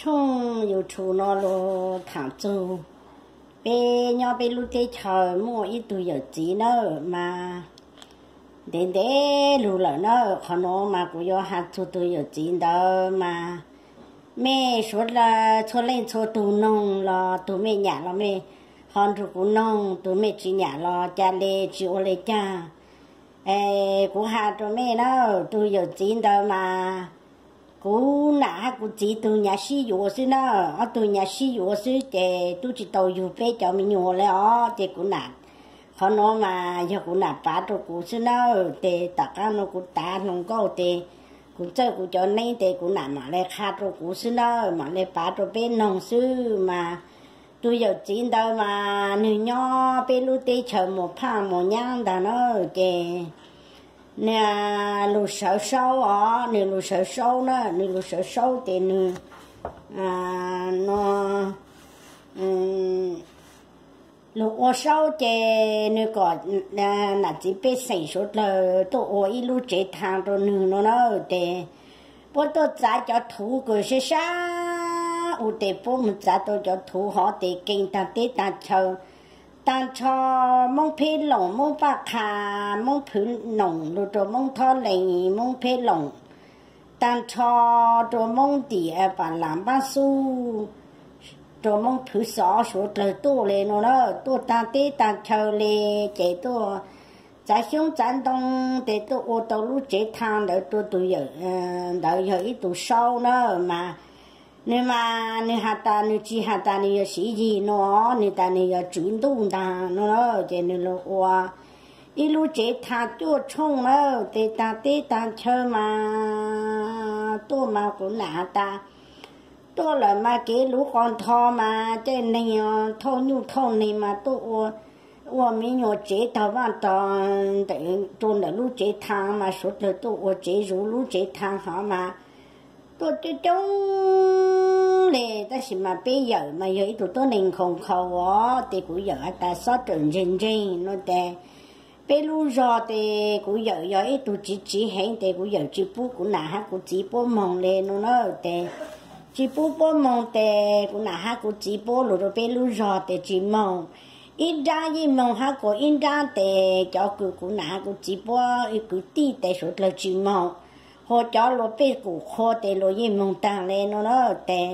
Thooj YouTube no los tham txug peb nyob peb lub teb chaws muaj ib tug yawm txiv nawb mas ntev ntev lug lawm nawb. Qhov nuav mas kuv yuav has txug tug yawm txiv ntawd mas mej suav dlawg txhua leej txhua tug noog los tug mej nyam los mej ho nrug kuv noog, tug mej tsi nyam los ca le tsi ua le caag. Kuv has rua mej nawb, tug yawm txiv ntawd mas kuv nam hab kuv txiv tug nyav sib yuav xwb nawb, ob tug nyav sib yuav xwb ces tub tsi tau yug peb cov me nyuam le os. Ces kuv nam, qhov nuav mas yog kuv nam pav rua kuv xwb nawb. Ces tom qaab nuav kuv tav hluas nkauj ces kuv txawj kuv cov neeb ces kuv nam mam le qha rua kuv xwb nawb, mam le pav rua peb noog xwb mas. Tug yawm txiv ntawd mas nwg nyob peb lub teb chaws Muas Phaj Muas Nyab ntag nawb. Ces nwg lug sawv saub os, nwg lug sawv saub na, nwg lug sawv saub ces nwg lug ua saub ces nwg kom nam txiv pej xeem suav dlawg tuaj ua ib lub tsev thaam rua nwg no na. Ces puab tuaj txav cov thuv kws sab sab u, ces puab moog txav tau cov thuv hov ces kees taag teb taag chaw, taag nrho Moob Pheb Loom, Moob Paj Qha, Moob Phwv Noom, lug rua Moob Thob Lees, Moob Pheb Loom, taag nrho rua Moob tim Pam Lam Npab Xub, rua Moob Phwv Xov, suav dlawg tuaj le no na, tuaj taag teb taag chaw le, ces tuaj txav xyoob txav ntoo, ces tuaj ua tau lub tsev thaam ntawd rua tug yawm ntawd yog ib tug saub na mas. Nwg mas nwg has tas nwg tsi has tas nwg yog Siv Yig no, nwg tas nwg yog Tswv Ntuj ntag no na. Ces nwg lug ua ib lub tsev thaam cuaj tshooj na, ces taag teb taag chaw mas tuaj mas kuv nam has tas tuaj lawm mas kev luv qos ntho mas caij neeg thauj nyuj thauj neeg mas tuaj ua, ua me nyuam tsev taug vaaj tog ntawm, rua ntawm lub tsev thaam mas suav dlawg tuaj ua tsev zuv lub tsev thaam hov mas tuaj coob coob le. Tab sis mas peb yawm mas yog ib tug tuab neeg nkhaus nkhaus os, ces kuv yawm has tas xob rawm ntseeg ntseeg no ces peb lub zog ces kuv yawm yog ib tug tsiv tsiv heev ces kuv yawm tsi pub kuv nam hab kuv txiv puab moog le no na. Ces tsi pub puab moog ces kuv nam hab kuv txiv puab lug rua peb lub zog ces tsi moog. Ib nrab yeej moog hab kuas ib nrab ces cov kws kuv nam hab kuv txiv puab kwv tij ces suav dlawg tsi moog, hos cov luas pej kum qhua ces luas yeej moog taag le no na. Ces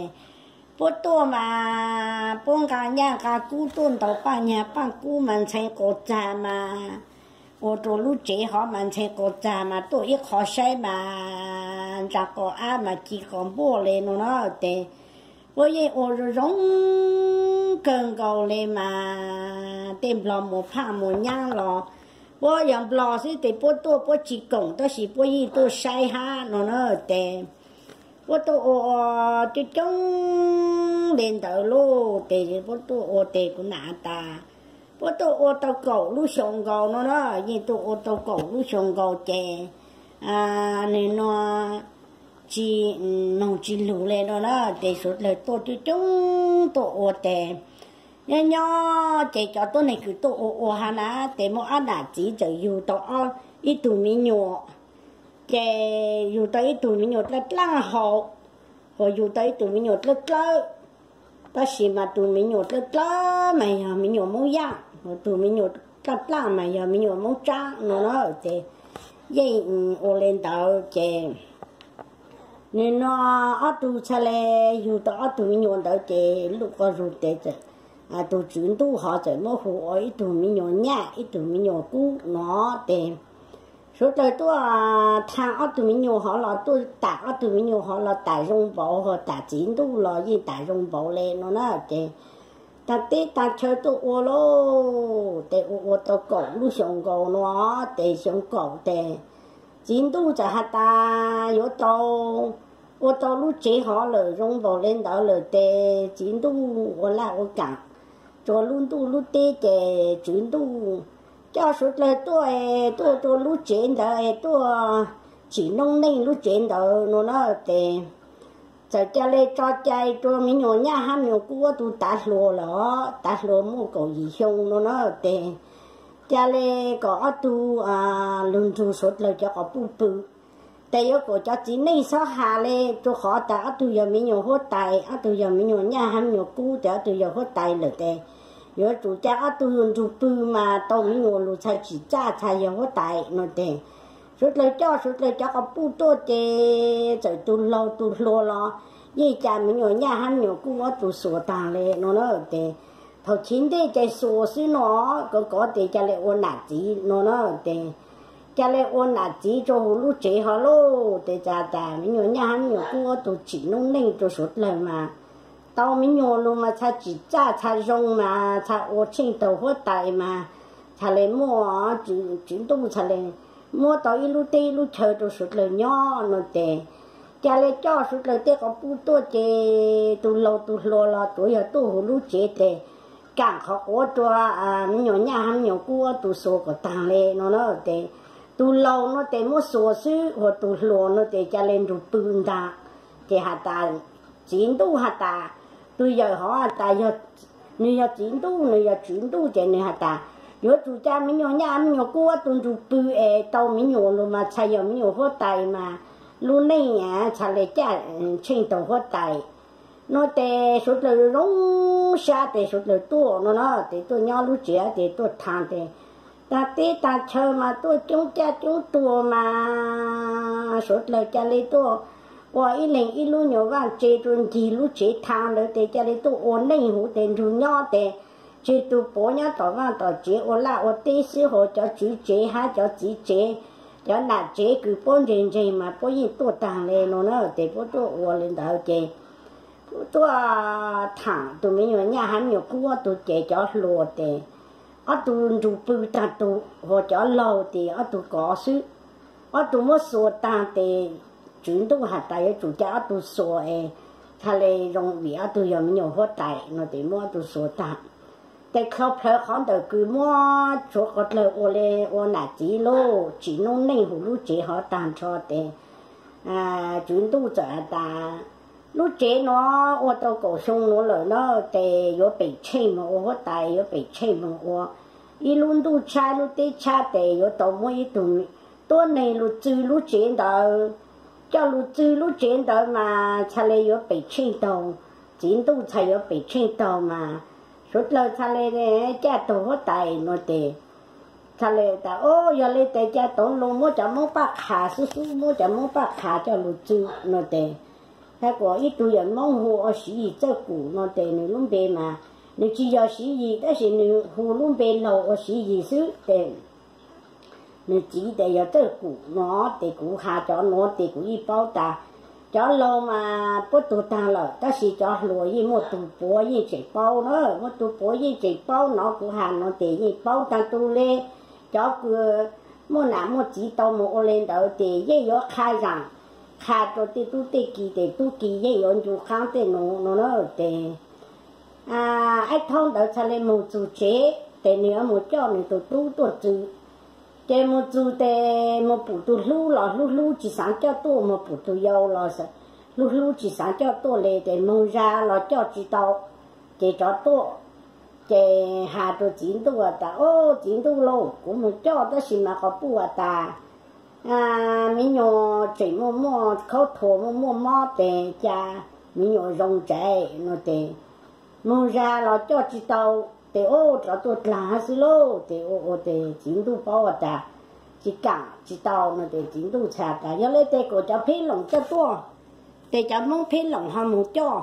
puab tuaj mas puab nqaa nyaj nqaa kub tuaj ntaus paaj nyag paaj kub mas ntxhee quas txag mas ua rua lub tsev hov mas ntxhee quas txag mas tuaj ib qho saib mas ntsa qos ab mas ci qos npuaj le no na. Ces puab yeej ua zoo zoo kawg nkaus le mas tej nplog Muas Phaj Muas Nyab los puab yog nplog xwb ces puab tuaj puab tsi koom tab sis puab yeej tuaj saib hab no na. Ces puab tuaj ua coob coob le ntawd lauj. Ces puab tuaj ua ces kuv nam has tas puab tuaj ua tau kaum lub xyoo nkaus no na, yeej tuaj ua tau kaum lub xyoo nkaus ces nwg nua tsi noog tsi lug le no na. Ces suav dlawg tuaj coob coob tuaj ua ces nyob nyob ces cov tuab neeg kws tuaj ua ua hab na ces muaj ob nam txiv txawm yug tau ib tug me nyuam. Ces yug tau ib tug me nyuam dlaaj dlaaj hau, hos yug tau ib tug me nyuam dlawb dlawb. Tab sis mas tus me nyuam dlawb dlawb mas yog me nyuam Moob Yaaj, hos tus me nyuam dlaaj dlaaj mas yog me nyuam Moob Tsaab no na. Ces yeej ua le ntawd ces nwg nua ob tug txhaj le yug tau ob tug me nyuam ntawd ces lub qhov zug ces tus Tswv Ntuj hov txawm muab hu ua ib tug me nyuam Nyaj ib tug me nyuam Kub no. Ces suav dlawg tuaj thaam ob tug me nyuam hov los tuaj tam ob tug me nyuam hov los tam zoo npaum, hos tam Txiv Ntuj los yeej tam zoo npaum le no na. Ces taag teb taag chaw tuaj ua lauj, ces ua ua tau kaum lub xyoo nkaus no, ces xyoo kaum ces Txiv Ntuj txawm has tas yuav tau ua tau lub tsev hov lawm zoo npaum le ntawd lawm ces Txiv Ntuj ua laj ua kaam rua lub ntuj lub teb ces Tswv Ntuj coj suav dlawg tuaj, tuaj rua lub tsev ntawd tuaj tsim noob neej lub tsev ntawd no na. Ces txawm ca le tso cai rua me nyuam Nyaj hab me nyuam Kub ob tug tav hluas lawm, tav hluas muaj kaum yim xyoo no na. Ces ca le kom ob tug lug nrug suav dlawg cov quas puj pw. Tes yuav kom cov txiv neej txhob has le, rua qhov tas ob tug yog me nyuam huab tais, ob tug yog me nyuam nyaj hab me nyuam kub, tes ob tug yog huab tais lawm tes yuav tsum ca ob tug nrug pw mas tau me nyuam lug txhaj tsim txaj txhaj yog huab tais no tes. Suav dlawg coj suav dlawg cov quas puj tuaj ces txawm tug laug tug hluas los yeej ca me nyuam nyaj hab me nyuam kub ob tug xuas taag le no na tes. Thaum chiv ntej ces xuas xwb no, kov kov tes ca le ua nam txiv no na tes. Ca le ua nam txiv rua huv lub tsev hov lauj. Tes tas me nyuam nyaj hab me nyuam kub ob tug tsim noob neej rua suav dlawg mas tau me nyuam lug mas txhaj tsim txaj txhaj zoo mas txhaj ua tsheej taug huab tais mas txhaj le muaj tswv ntuj txhaj le muab tau ib lub teb ib lub chaw rua suav dlawg nyob no tes. Ca le coj suav dlawg tej quas puj tuaj ces tug laug tug hluas los tuav yog tuaj huv lub tsev tes kaam qhov quav rua me nyuam nyaj hab me nyuam kub ob tug xuas kom taag le no na tes. Tug laug no tes muab xuas xwb, hos tug hluas no tes ca le nrug pw ntaag. Ces has tas, txiv ntuj has tas, tug yawm hov has tas, nwg yog txiv ntuj nwg yog tswv ntuj ces nwg has tas yuav tsum ca me nyuam nyaj me nyuam kub ob tug nrug pw es tau me nyuam lug mas txhaj yog me nyuam huab tais mas lub neej txhaj le caj tsheej taug huab tais no tes. Suav dlawg zoo sab tes suav dlawg tuaj no na tes tuaj nyob lub tsev tes tuaj thaag tes taag teb taag chaw mas tuaj coob caj coob tuag mas suav dlawg ca le tuaj ua ib leeg ib lub nyuas vaaj tse rua ncig lub tsev thaag ntawd tes ca le tuaj ua neej huv tes nrug nyob tes tseg tug puav nyob tom vaaj tom tsev ua laj ua teb xwb, hos cov tswv tsev hab cov txiv tsev, cov nam tsev kws puab ntseg ntseg mas puab yeej tuaj taag le no na tes puab tuaj ua le ntawd ces tuaj thaam tug me nyuam nyaj hab me nyuam kub ob tug ces cov hluas tes ob tug nrug pw taag tug, hos cov laug tes ob tug kov xwb. Ob tug muab xuas taag tes tswv ntuj has tas yuav tsum ca ob tug xuas es txhaj le zoo vim ob tug yog me nyuam huab tais no tes muab ob tug xuas taag. Tes dlhau plawg qhov ntawm kws muab suav dlawg ua le ua nam txiv lauj, tsim noob neej huv lub tsev hov taag nrho tes tswv ntuj txawm has tas lub tsev no ua tau kaum xyoo nuav lawm na tes yuav pem tsheej moog ua huab tais, yuav pem tsheej moog ua ib lub ntuj tshab lub teb tshab tes yuav tau muab ib tug tuab neeg lug txwg lub tsev ntawd. Coj lug txwg lub tsev ntawd mas txhaj le yuav pem tsheej taug, txiv ntuj txhaj yuav pem tsheej taug mas suav dlawg txhaj le caj taug huab tais no tes. Txhaj le tas o, yog le tes ca tov lug muab cov moob paj qha xwb xwb, muab cov moob paj qha coj lug txwg no tes. Has kuas ib tug yawm moob hu ua Siv Yis Txawj Kum no tes nwg lub npe mas nwg tsi yog Siv Yis tab sis nwg hu lub npe laug ua Siv Yis xwb tes. Nwg txiv tes yog Txawj Kum no tes kuv has cov nuav tes kuv yeej paub tas cov laug mas puab tug taag lawm tab sis cov hluas yeej muaj tug puav yeej tseem paub na, muaj tug puav yeej tseem paub no kuv has no tes yeej paub taag tug le. Cov kws muaj nam muaj txiv tau moog ua le ntawd tes yeej yuav qha zaam qha rua tej tub tej ki tes tub ki yeej yuav ncu qaab tej nuav no na tes. Aib thaub ntawd txhaj le moog txug tsev tes nwg yuav moog coj nwg tug tub tuaj txwg. Ces moog txug tes moog pum tug hlub los hlub hlub tsi xaav coj tuaj, moog pum tug yau los hlub hlub tsi xaav coj tuaj le tes moog zag los coj tsi tau. Ces tsov tuaj ces has rua txiv ntuj tas o, txiv ntuj lauj, kuv moog coj tab sis mas quas puj has tas me nyuam tseem muaj muaj khaub thuas muaj muaj mob tes ca me nyuam zoo tsaav no tes moog zag los coj tsi tau. Tes o, tsov tuaj dlaag hab xwb lauj. Tes ua ua tes txiv ntuj paub has tas tsi kaam tsi tau no tes txiv ntuj txhaj tas yog le tes kom cov pheb loom coj tuaj. Tes cov moob pheb loom ho moog coj,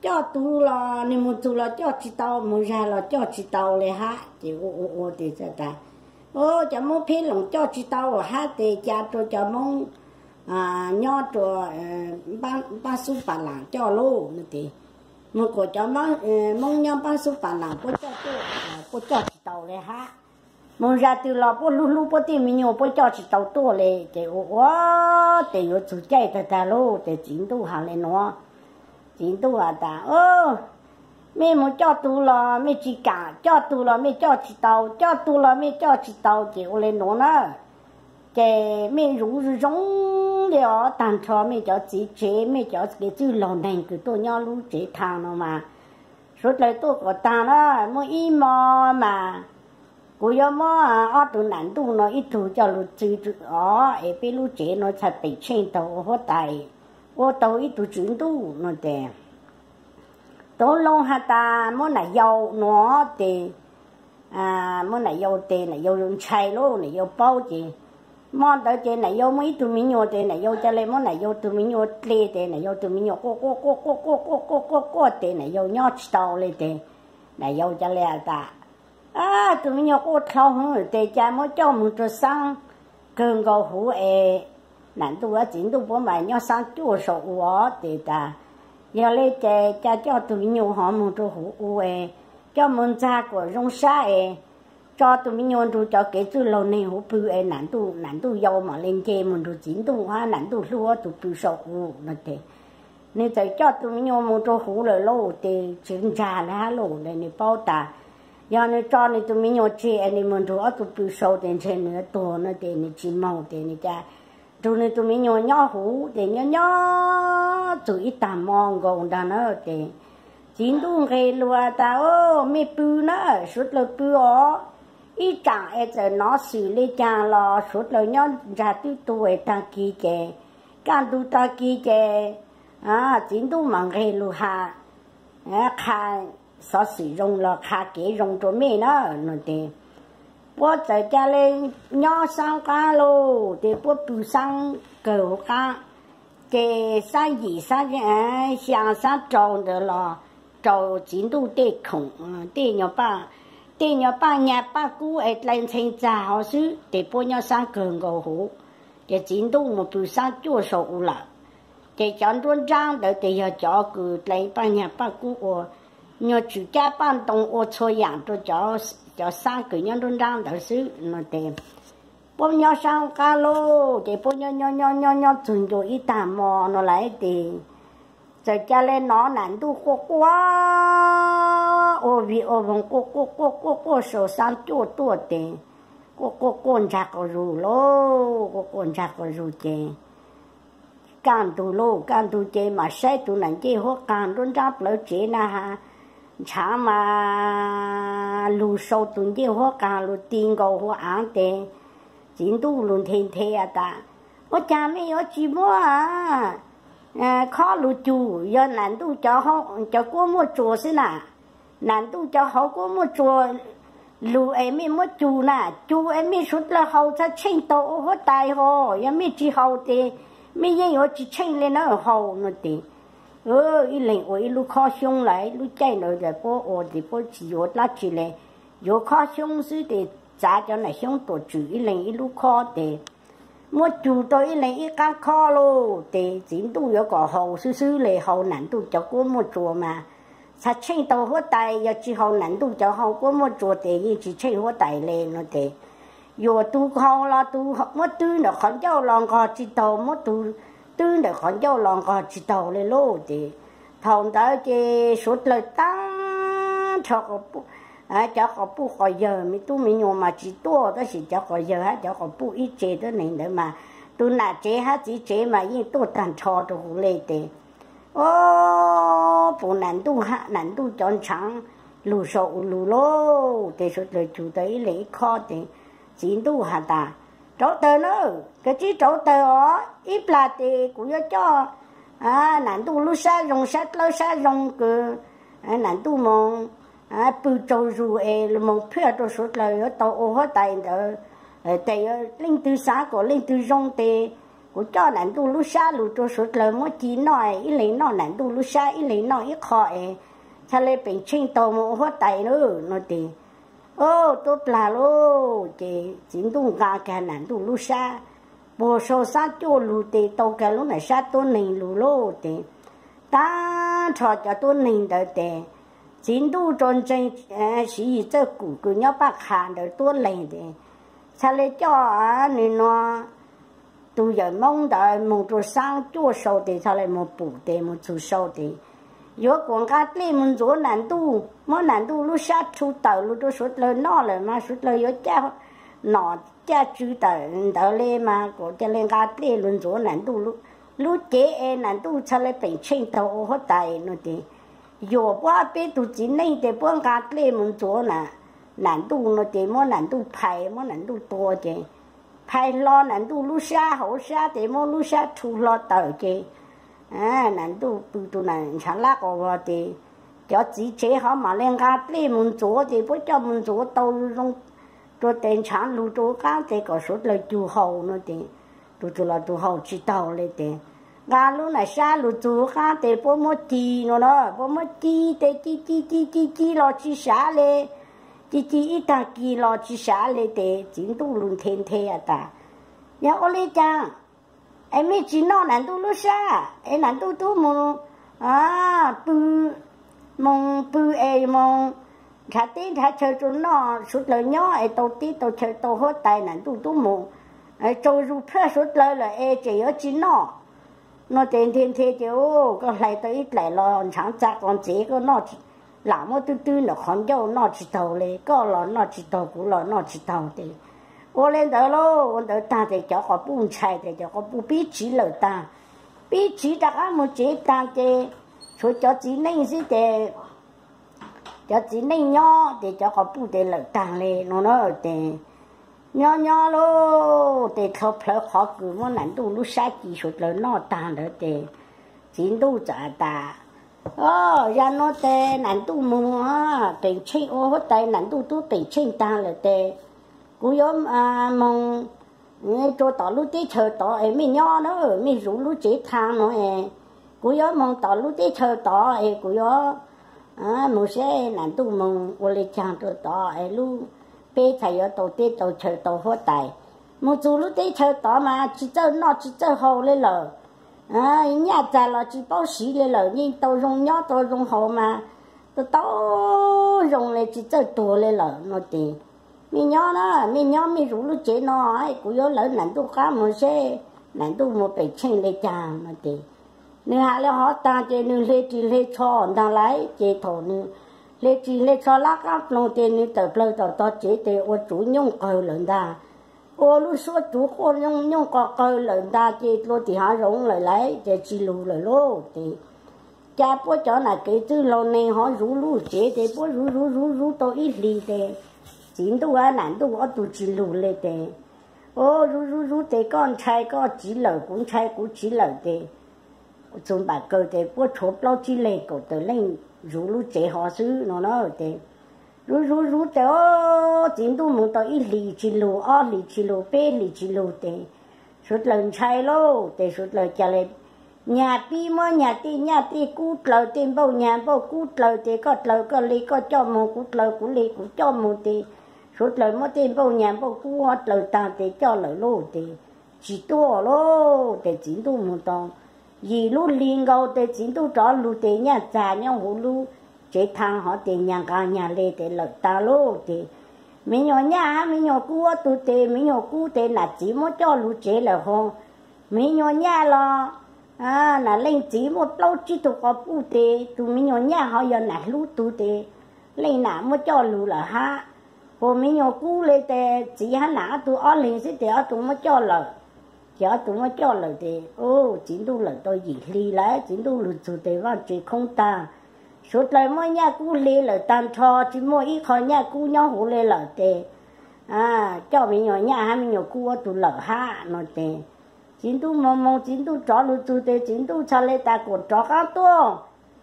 coj tug los nwg moog txug los coj tsi tau, moog zag los coj tsi tau le hab. Ces ua ua ua tes txhaj tas o, cov moob pheb loom coj tsi tau hab tes ca rua cov moob nyob rua npab xub pas laam coj lauj no tes. Moog kom cov moob nyob npab xub pas laam puab coj tuaj, puab coj tsi tau le hab. Moog zag twg los puab hlub hlub puab tej me nyuam puab coj tsi tau tuaj le. Ces ua ua tes yuav txug caij tag tag lauj tes txiv ntuj has le nuav. Txiv ntuj has tas mej moog coj tug los mej tsi kaam, coj tug los mej coj tsi tau, coj tug los mej coj tsi tau ces ua le nuav na. Ces mej zuv zoo li os, tag nrho mej cov txiv tsev, mej cov kev txwj laug neeg kws tuaj nyob lub tsev thaag no mas suav dlawg tuaj kom taag na. Muaj ib mo mas Kuv yuav muab ob tug nam ntuj no ib tug coj lug txw os, es peb lub tsev no txhaj peem tsheej taug ua huab tais, ua tau ib tug tswv ntuj no ces tub loo has tas muab nam yau no ces, muab nam yau ces nam yau ntshai lauj, nam yau paub ces, hmo ntawd ces nam yau muaj ib tug me nyuam ces nam yau ca le muab nam yau tug me nyuam dle ces nam yau tug me nyuam quaj quaj quaj quaj quaj quaj quaj quaj quaj ces nam yau nyob tsis tau le ces nam yau ca le tas, tug me nyuam quaj dlhau heev ces ca muab coj moog rua xaab kawg nkaus huv es nam ntuj, txiv ntuj puab mas nyob xaab cuaj sau u os ces tas, yog le ces ca coj tug me nyuam hov moog rua huv u es coj moog ntxag kuas zoo sab es tso tug me nyuam nrug cov kev txwj laug neeg huv pw es nam ntuj, nam ntuj yau mam le nce moog nrug txiv ntuj hab nam ntuj hlub ob tug pw sau u no ces nwg txawm coj tug me nyuam moog rua huv lawm lauj ces tsi ntxag le hab lauj le nwg paub tas yog nwg tso nwg tug me nyuam tseg es nwg moog nrug ob tug pw sau ces ntshe nwg yuav tuag no ces nwg tsi moog ces nwg ca nrug nwg tug me nyuam nyob huv ces nyob nyob txug ib taag mo nkaus ntag na ces txiv ntuj nqeg lug tas, mej pw na, suav dlawg pw os, ib tsaam es txawm nov xwm le caag los suav dlawg nyob ntsag twb tu es taag kis ces, kaj ntug taag kis ces txiv ntuj mam nqeg lug has qha xov xwm zoo los qha kev zoo rua mej na no ces puab txawm ca le nyob xaab qaab lauj ces puab pw xaab kawg huv qaab ces xaab yim xaab xyaa xaab rau ntawd los rau txiv ntuj tej khoom, tej nyuas paaj nyag paaj kub es dlai ntxhee txag hov xwb ces puab nyob xaab kawg nkaus huv ces txiv ntuj moog pw xaab cuaj sau u lawm ces cov nruab nraab ntawd ces yog cov kws dlai paaj nyag paaj kub ua nyuag tswm cab paaj ntoo ua txhua yaam rua cov xaab kws nyob nruab nraab ntawd xwb no ces puab nyob xaab qaab lauj ces puab nyob nyob nyob nyob txug ncua ib taag mo no lawm ces txawm ca le nov nam ntuj quaj quaj ua vig ua voog quaj quaj quaj quaj quaj sau xaab cuaj tuaj ces quaj quaj quaj ntsag quas zug lauj, quaj quaj ntsag quas zug ces kaj ntug lauj, kaj ntug ces mam saib tug nam ncej huab qaag nruab nraab plawv tsev na has ntshaav mas lug sau tug ncej huab qaag lug ti nkaus huv aav ces txiv ntuj lug nthe nthe tas, ua caag mej yuav tsi muab khob lug cug, yog nam ntuj cov kuab muaj tsuas xwb na, nam ntuj cov hauv kuab muaj tsuas lug es mej muab cug na, cug es mej suav dlawg haus txhaj tsheej taug ua huab tais hov, yog mej tsi haus ces mej yeej yuav tsi tsheej le na haus no ces ib leeg ua ib lub khob xyoob lawm, lub caij ntawd puab ua ces puab tsi yuav dlaab tsi le, yuav khob xyoob xwb ces txav cov nam xyoob tuam tswm ib leeg ib lub khob ces muab cug rau ib leeg ib qaab khob lauj ces txiv ntuj yuav kom haus xwb xwb le, haus nam ntuj cov kuab muaj tsuas mas txhaj tsheej taug huab tais, yog tsi haus nam ntuj cov hauv kuab muaj tsuas ces yeej tsi tsheej huab tais le no ces yuam tug haus los tug muab twb ntawm qhov ncauj los nqog tsi taug, muab tug twb ntawm qhov ncauj los nqog tsi taug le lauj ces thaum ntawd ces suav dlawg taag nrho cov quas puj quas yawg, me tub me nyuam mas tsi tuaj tab sis cov quas yawg hab cov quas puj ib tse tuab neeg ntawd mas tus nam tsev hab txiv tsev mas yeej tuaj taag nrho rua huv le ces o pum nam ntuj hab nam ntuj cov ntshaav lug sau u lug lauj ces suav dlawg cug tau ib leeg ib khob ces txiv ntuj has tas, rauv tawg na, koj tsib rauv tawg os, ib plag ces kuv yuav coj nam ntuj lub sab zoo sab dlawb sab zoo kws nam ntuj moog pw tsaug zug es moog phiaj rua suav dlawg yuav tau ua huab tais ntawd ces leej twg xaav kom leej twg zoo ces kuv coj nam ntuj lub sab lug rua suav dlawg muab ci noj, ib leeg noj nam ntuj lub sab ib leeg noj ib qho es txhaj le peem tsheej taug moog ua huab tais na no ces o tuab plag lauj ces txiv ntuj nqaa kag nam ntuj lub sab puag sau xaab cuaj lug ces tau kag lub nam sab tuab neeg lug lauj ces taag nrho cov tuab neeg ntawd ces txiv ntuj rua ntseeg Siv Yis Txawj Kum kws nyob Paj Qha ntawd tuab leeg ces txhaj le coj nwg nua tug yawm Moob ntawd moog rua xaab cuaj sau ces txhaj le moog pum ces moog txug sau ces yuav kuas nqaa dlej moog ntxuav nam ntuj, muab nam ntuj lub sab rhu tawm lug rua suav dlawg noj lawm mas suav dlawg yuav caj nom caj tswv tawm ntawd le mas kuas ca le nqaa dlej lug ntxuav nam ntuj lub cev es nam ntuj txhaj le peem tsheej taug ua huab tais no ces yuam puab peb tug txiv neej ces puab nqaa dlej moog ntxuav nam Nam Ntuj no ces muab Nam Ntuj phais, muab Nam Ntuj tua ces phais hlo Nam Ntuj lub sab hauv sab ces muab lub sab rhu hlo tawm ces Nam Ntuj pw tus ntshav lab qos vog ces cov txiv tsev ho mam li nqa dlej mus ntxuav ces puab coj mus ntxuav tau zoo rua tes ntshaav lug rua qaab tes kom suav dlawg cug haus no ces tus tug los tug haus tsi taug le tes nqa lub nam sab lug txug qaab tes puab muab ci no na, puab muab ci tes ci ci ci ci ci los tsi sav le, ci ci ib taag kis los tsi sav le tes txiv ntuj lug nthe nthe tas, yog ua le caag es mej tsi noj Nam Ntuj lub sab es Nam Ntuj tub moog pw, moog pw es moog nrhav teb nrhav chaw rua noj, suav dlawg nyob es tau teb tau chaw tau huab tais, Nam Ntuj tub moog tsaug zug plhuav suav dlawg lawm es tseem yuav tsi noj no tes nthe nthe ces koj hlais tau ib dlaim los ntshaav txag qos ntxeev koj noj, lam muab twb twb ntawm qhov ncauj noj tsi taug le, koj los noj tsi taug kuv los noj tsi taug tes ua le ntawd lauj. Ua ntawd taag tes cov quas puj ntshai tes cov quas puj pib tsiv lawm taag, pib tsiv rov qaab moog tsev taag ces tshuav cov txiv neej xwb tes cov txiv neej nyob tes cov quas puj tes lawm taag le no na tes nyob nyob lauj tes dlhau plhawv qhov kws muab Nam Ntuj lub sab ci suav dlawg noj taag ntawd tes txiv ntuj txawm has tas, o, yog nuav tes Nam Ntuj moog pem tsheej ua huab tais, Nam Ntuj tub pem tsheej taag lawm tes kuv yuav moog rua tom lub teb chaws tod es mej nyob na, mej zuv lub tsev thaag no es kuv yuav moog tom lub teb chaws tod es kuv yuav moog saib Nam Ntuj moog ua le caag rua tod es lub peb txhad yuav tau teb tau chaw tau huab tais. Moog txug lub teb chaws tod mas tsi txawj noj tsi txawj haus le lawm, nyaj txag los tsi paub siv le lawm, yeej tau zoo nyob tau zoo haus mas tau zoo le tsi txawj tuag le lawm no tes mej nyob na, mej nyob mej zuv lub tsev no, kuv yuav lawv Nam Ntuj qab moog saib Nam Ntuj moog pem tsheej le caag no tes nws has le hov taag ces nws hle ris hle tsho ntaag lawm ces thaum nws hle ris hle tsho lab qaab ploog ces nws tawm plawg tom tog tsev tes ua tsuv nyooj qawg lawm ntag. Ua lub suab tsuv quaj nyooj qawg lawm ntag ces dlua tim hav zoov lawm lawm ces tsi lug lawm lauj tes cas puab cov nam kev txwj laug neeg ho zuv lub tsev tes puab zuv zuv zuv zuv tau ib hlis tes txiv ntuj hab Nam Ntuj ob tug tsi lug le tes, o, zuv zuv zuv tes koj ntshai koj tsiv lawm, kuv ntshai kuv tsiv lawm tes txug npam kawg tes puab tshuav plaub tsib leeg kaum tawm leej zuv lub tsev hov xwb no na tes zuv zuv zuv tes, o, txiv ntuj moog tau ib hlis tsi lug, ob hlis tsi lug, peb hlis tsi lug tes suav dlawg ntshai lauj tes suav dlawg ca le nyag pib muab nyag tej nyaj tej kub dlaws, tej npauj nyag npauj kub dlaws tes koj dlaws koj le koj coj moog, kuv dlaws kuv le kuv coj moog tes suav dlawg muab tej npauj nyag npauj kub dlaws taag tes coj lawm lauj tes tsi tuaj lauj tes txiv ntuj moog tau yim lub hli nkaus tes txiv ntuj rov lug tes nyaj txag nyob huv lub tsev thaag hov tes nyag nqaa nyag le tes lawm taag lauj tes me nyuam nyaj hab me nyuam kub ob tug tes me nyuam kub tes nam txiv muab coj lug tsev lawm ho, me nyuam nyaj los nam leej txiv muaj plaub tsib tug quas puj tes tus me nyuam nyaj ho yog nam hlub tug tes leej nam muab coj lug lawm hab. Ho me nyuam kub le tes txiv hab nam ob tug ob leeg xwb tes ob tug muab coj lawm. Ces ob tug muab coj lawm tes txiv ntuj lawm tau yim hli lawm, txiv ntuj lug txug tes vaj tse khoob taag, suav dlawg muab nyaj kub hle lawm taag nrho, tsi muaj ib qho nyaj kub nyob huv le lawm tes coj me nyuam nyaj hab me nyuam kub ob tug lawm hab no tes txiv ntuj moog moog txiv ntuj rov lug txug tes txiv ntuj txhad le tas kuas rov qaab tuaj.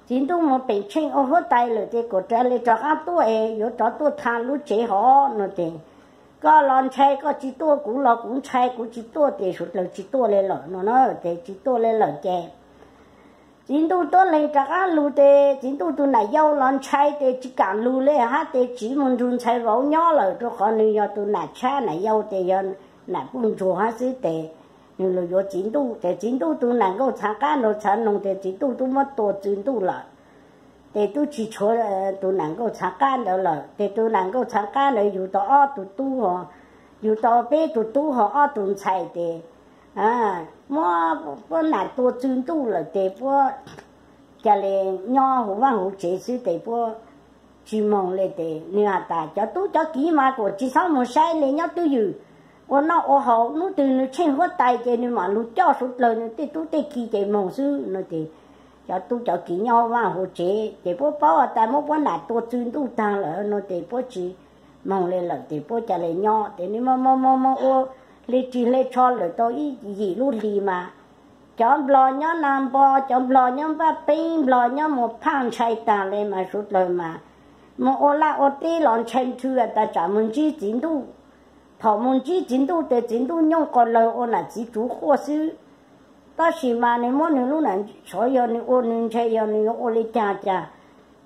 Txiv ntuj moog pem tsheej ua huab tais lawm tes kuas le rov qaab tuaj es yuav rov tuaj thaag lub tsev hov no tes koj los ntshai koj tsi tuaj, kuv los kuv ntshai kuv tsi tuaj tes suav dlawg tsi tuaj le lawm no na tes tsi tuaj le lawm ces txiv ntuj tuab leeg rov qaab lug tes txiv ntuj tug nam yau los ntshai tes tsi kaam lug le hab tes tsiv moog nrug ntxhais vauv nyob lawm rua qhov nwg yog tug nam tshab nam yau tes yog nam puj ntsuag hab xwb tes nwg lug yuav txiv ntuj tes txiv ntuj tug nam nkauj txhaav qaab nraug txhaav noog tes txiv ntuj tub muab tua txwg ntuj lawm. Tes tub tsi tshuav tug nam nkauj txhaav qaab ntawd lawm tes tug nam nkauj txhaav qaab ntawd yug tau ob tug tub, yug tau peb tug tub ho ob tug ntxhais tes muab puab nam tua txwg ntuj lawm tes puab ca le nyob huv vaaj huv tsev xwb tes puab tsi moog le tes nwg has tas cov tub cov kiv mas kuas tsi xob moog saib le nyob twj ywm, ua noj ua haus, nub twg nwg tsheej huab tais ces nwg mam lug coj suav dlawg nwg tej tub tej ki ces moog xwb no tes cov tub cov kiv nyob huv vaaj huv tsev ces puab paub has tas muab puab nam tua txwg ntuj taag lawm no tes puab tsi moog le lawm tes puab ca le nyob. Tes nwg moog moog moog moog ua hle ris hle tsho lawm tau ib yim lub hlis mas cov nplog nyob Nag Npo, cov nplog nyob Npaj Peeb, nplog nyob Mus Phaj ntshai taag le mas suav dlawg mas moog ua laj ua teb los ntshai nrhw tas tsam moog ntsib txiv ntuj. Thaum moog ntsib txiv ntuj tes txiv ntuj nyooj qos lawg ua nam txiv tsuv quaj xwb. Tab sis mas nwg muab nwg lub nam, xyov yog nwg ua nwg ntshai yog nwg yuav ua le caag cas.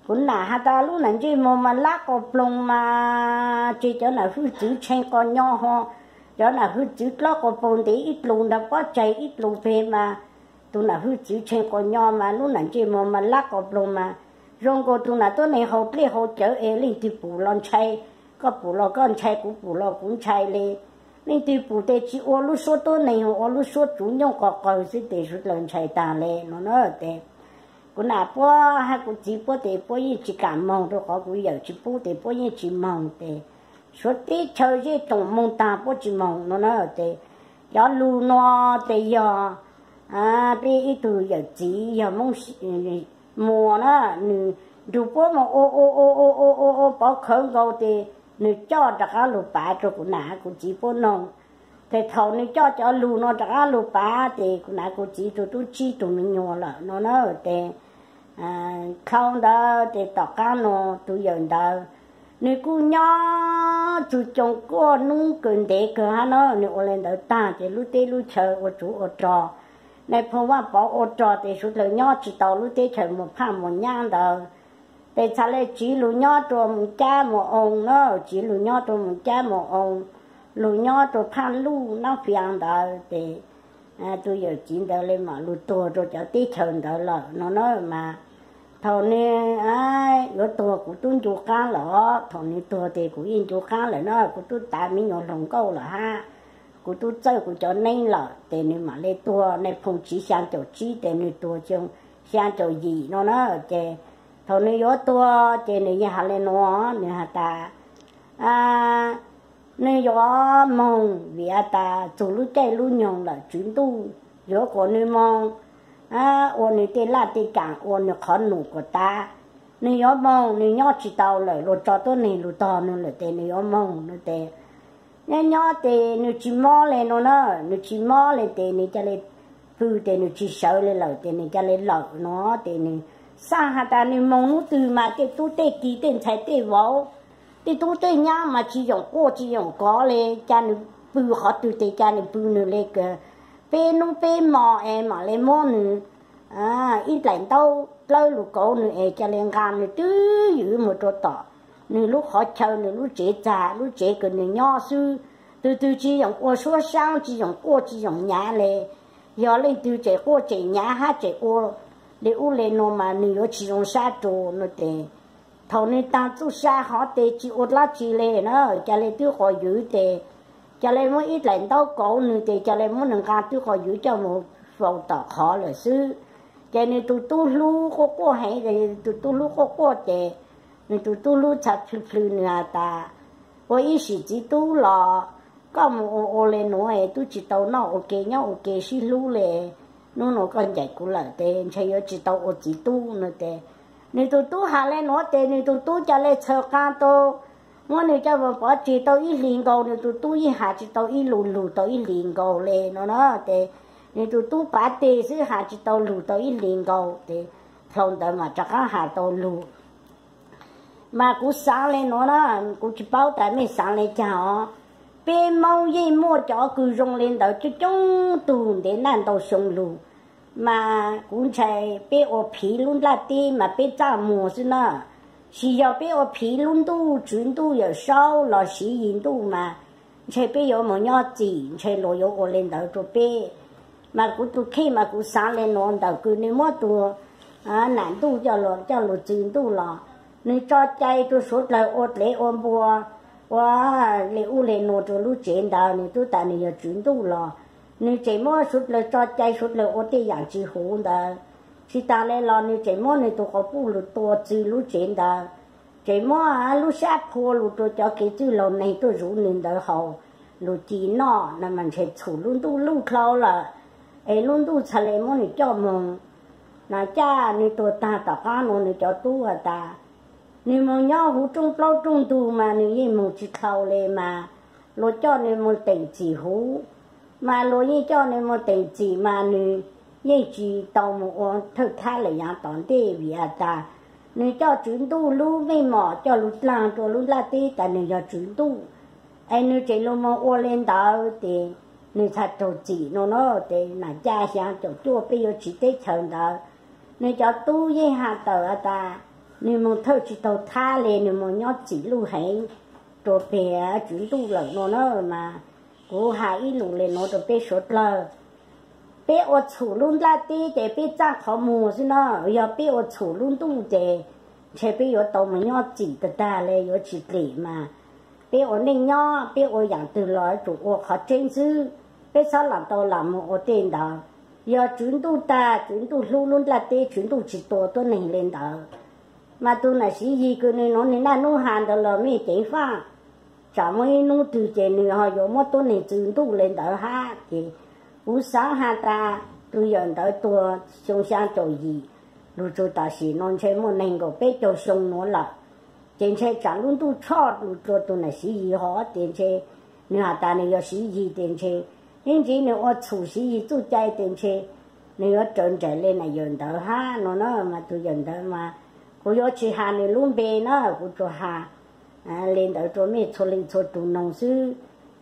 Kuv nam has tas lub nam ntsej muag mas lab qos ploog mas ces cov nam hwj txwv tshee qos nyo ho, cov nam hwj txwv dlaub qos ploog ntev ib dlus nraag pob tsaig ib dlus peg mas tus nam hwj txwv tshee qos nyo mas lub nam ntsej muag mas lab qos ploog mas zoo nkaus tus nam tuab neeg haus dlej haus cawv es leej twg pum los ntshai, koj pum los koj ntshai, kuv pum los kuv ntshai le. Leej twg pum tes tsis ua lub suab tuab neeg, ua lub suab tsuv nyooj qos qawg xwb tes suav dlawg ntshai taag le no na. Tes kuv nam puab hab kuv txiv puab tes puab yeej tsis kam moog rua qhov kuv yawm tsis pub tes puab yeej tsis moog tes suav teb chaws zej tsoom moog taag puab tsis moog no na. Tes cov lug no tes yog peb ib tug yawm txiv yog Moob Muas na, nwg nrug puab moog ua ua ua ua ua ua pov khawv nkaus tes nwg coj rov qaab lug pav rua kuv nam kuv txiv puab noog. Tes thaum nwg coj cov lug no rov qaab lug pav tes kuv nam kuv txiv tug tub tsib tug me nyuam lawm no na. Tes dhau ntawd tes tom qaab no tus yawm ntawd nwg kuj nyob txug coo kuaj nub kawg ntev kawg hab na. Nwg ua le ntawd taag tes lub teb lub chaw ua tsov ua rog, nais phoo Vaaj Pov ua rog tes suav dlawg nyob tsis tau lub teb chaws Mus Phaj Mus Nyab ntawd. Tes txhad le tsiv lug nyob rua Mus Cab Mus Oo na, tsiv lug nyob rua Mus Cab Mus Oo, lug nyob rua Phaj Luj Nab Fias ntawd tes tus yawm txiv ntawd le mam lug tuag rua cov teb chaws ntawd lawm no na. Mas thaum nwg yuav tuag kuv tub ncu qaab lawm, thaum nwg tuag tes kuv yeej ncu qaab lawm na, kuv tub tav me nyuam hluas nkauj lawm hab, kuv tub txawj kuv cov neeb lawm tes nwg mam le tuag. Nais phoo tsiv xyaa caum tsib tes nwg tuag xyoo xyaa caum yim no na. Ces thaum nwg yuav tuag ces nwg yeej has le nuav, nwg has tas nwg yuav moog vim has tas txug lub caij lub nyoog lawm, tswv ntuj yuav kuas nwg moog ua nwg tej laj tej kaam, ua nwg qhov num kuas tav. Nwg yuav moog, nwg nyob tsis tau lawm, luag tso tuab neeg lug tog nwg lawm tes nwg yuav moog no tes nyob nyob tes nwg tsis mob le no na, nwg tsis mob le tes nwg ca le pw tes nwg tsis sawv le lawm tes nwg ca le lawm no. Tes nwg xaaj has tas nwg moog nub twg mas tej tub tej ki tej ntxhais tej vauv, tej tub tej nyab mas tsis yoom quaj tsis yoom kov le, ca nwg pw qhov twg tes ca nwg pw nwg le kag. Peb nub peb mo es mam le muab nwg ib dlaim ntaub dlawb lug kauv nwg es ca le nqaa nwg twb ywv moog rua tom nwg lub qhov chaw, nwg lub tsev txag lub tsev kws nwg nyob xwb. Tug twg tsis yoom ua suab saab, tsis yoom quaj tsis yoom nyav le, yog leej twg tseem quaj tseem nyav hab tseem ua le ub le nuav mas nwg yuav tsis zoo sab rua no tes. Thaum nwg taag txuj sa hov tes tsis ua dlaab tsi le na, ca le twb quas ywv tes ca le muab ib dlaim ntaub kauv nwg tes ca le muab nwg nqaa twb quas ywv coj moog faus tom qhov lawm xwb. Ces nwg tug tub hlub quaj quaj heev, tus tub hlub quaj quaj ces nwg tug tub hlub txhad plhw plhw nwg has tas, ua ib sim txiv tub los koj moog ua ua le nuav es tub tsis tau noj ua ke nyob ua ke sib hlub le. Nub nuav koj ncaim kuv lawm tes ntshe yuav tsis tau ua txiv tub no tes. Nwg tug tub has le nuav tes nwg tug tub ca le txhaws qaa tau, muab nwg coj moog pov tseg tau ib hlis nkaus, nwg tug tub yeej has tsis tau ib lug lug tau ib hlis nkaus le no na. Tes nwg tug tub pav teg xwb has tsis tau lug tau ib hlis nkaus tes dlhau ntawd mas rov qaab has tau lug. Mas kuv xaav le nuav na, kuv tsis paub tas mej xaav le caag os. Peb Moob yeej muaj cov kws zoo le ntawd coob coob tug ntev naj ntau xyoo lug. Mas kuv ntshai peb ua phiv lub nplaj teb mas peb txaj muag xwb na. Sis yog peb ua phiv lub ntuj, tswv ntuj Yawm Saub los siv yim ntuj mas ntshe peb yuav moog nyob txim, ntshe luag yuav ua le ntawd rua peb. Mas kuv tug kheej mas kuv xaav le nuav, ntawm kws nwg muab tug nam ntuj coj lug txwv ntuj los, nwg tso cai rua suav dlawg ua dlev ua npua, ua le ub le nuav rua lub tsev ntawd, nwg tub tas nwg yog tswv ntuj los nwg tseem muab suav dlawg tso cai suav dlawg ua tej yaam tsis huv ntawd. Tsis taag le los nwg tseem muab nwg tug quas puj lug tua txwv lub tsev ntawd, tseem muab lub sab phua lug rua cov kev txwj laug neeg tuaj zuv nwg ntawd haus lug ci noj no mas ntshe txhum lub ntuj luj dlhau lawm, es lub ntuj txhad le muab nwg coj moog. Na caj nwg tuag taag tom qaab nuav nwg cov tub has tas Nws mus nyob huv rooj plaub rooj ntug mas nws yeej mus tsis dhau li mas luag coj nws mus teem txim huv, mas luag yeej coj nws mus teem txim mas nws yeej tsis tau mus ua thawj thab lawm yav tom ntej vim has tas nws coj tswv ntuj lub meej mom coj lug dlaag rua lub nplaj teb tas nws yog tswv ntuj, es nws tseem lug moog ua le ntawd tes nws txhaj raug txim no na. Tes nam caj xyaa caum cuaj peb yuav tsiv teb chaws ntawd, nws cov tub yeej has tawm has tas nws mus thawj tsis taug thab li, nws mus nyob txim luj heev rua peg tswv ntuj lawm no na. Mas kuv has ib lus le nuav rua peb suav dlawg, peb ua txhum lub nplaj teb ces peb txaaj qhov muag xwb na. Yog peb ua txhum lub ntuj ces ntshe peb yuav tau mus nyob txim tag tag le, yuav tsis dlim mas. Peb ua neej nyob peb ua yaam twg los yuav tsum ua qhov tseeb xwb, peb txhob lam tau lam mus ua tej ntawd. Yog tswv ntuj tag, tswv ntuj hlub lub nplaj teb, tswv ntuj tsis tua tuab neeg le ntawd. Mas tug nam Siv Yis kws nws nuav nws naj nub has ntawd los mej ceev faj, tsam muaj ib nub twg ces nws ho yuav muab tuab neeg txwv ntuj le ntawd hab. Ces kuv xaav has tas tug yawm ntawd tuag xyoo xyaa caum yim, lug txug tam sim no ntshe muaj neeg nkaum peb caug xyoo nuav lawm. Ces ntshe tsam lub ntuj tshoj lug rua tug nam Siv Yis hov ces ntshe nws has tas nws yog Siv Yis tes ntshe ib ntsis nws ua txhum Siv Yis txuj cai tes ntshe nws yuav raws nraim le nam yawm ntawd hab no na. Mas tug yawm ntawd mas kuv yuav tsis has nws lub npe na, kuv tsuas has le ntawd rua mej txhua leej txhua tug noog xwb.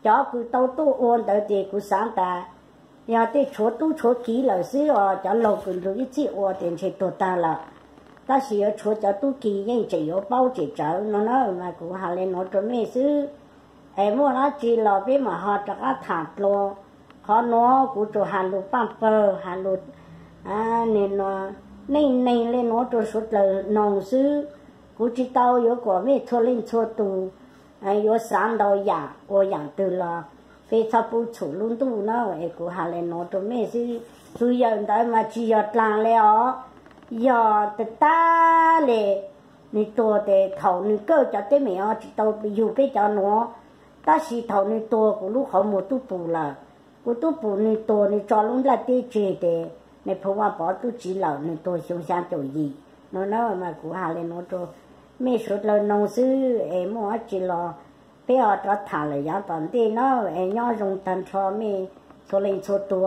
Cov kws tau tuaj ua ntawd tes kuv xaav tas yog tej tshuav tub tshuav kiv lawm xwb os, cov laug kws nrug ib txhij ua tes ntshe tuag tag lawm. Tab sis yuav tshuav cov tub kiv yeej tseem yuav paub tseem tsawv no na. Mas kuv has le nuav rua mej xwb, es muaj dlaab tsi los peb mam ho rov qab tham dlua. Qhov nuav kuv tsuas has lug paaj pawg, has lug neej neeg le nuav rua suav dlawg noog xwb. Kuv tsis tau yuav kom mej txhua leej txhua tug yuav xaav ntau yaam, ua yaam twg los peb txhob pub txhum lub ntuj na. Es kuv has le nuav rua mej xwb. Tug yawm ntawd mas tsis yog dlaag le os, yog tag tag le. Nws tuag tes thaum nws kawj cov teeb meem ho tsis tau yug peb cov nuav, tab sis thaum nws tuag kuv lub qhov muag tub pum lawm. Kuv tub pum nws tuag nws tso lub nplaj teb tseg tes Nais Phoo Vaj Pov tub tsiv lawm, nws tuag xyoo xyaa caum yim no na. Mas kuv has le nuav rua mej suav dlawg noog xwb, es muaj dlaab tsi los peb ho rov tham lawm yav tom ntej na. Es nyob zoo tag nrho mej txhua leej txhua tug.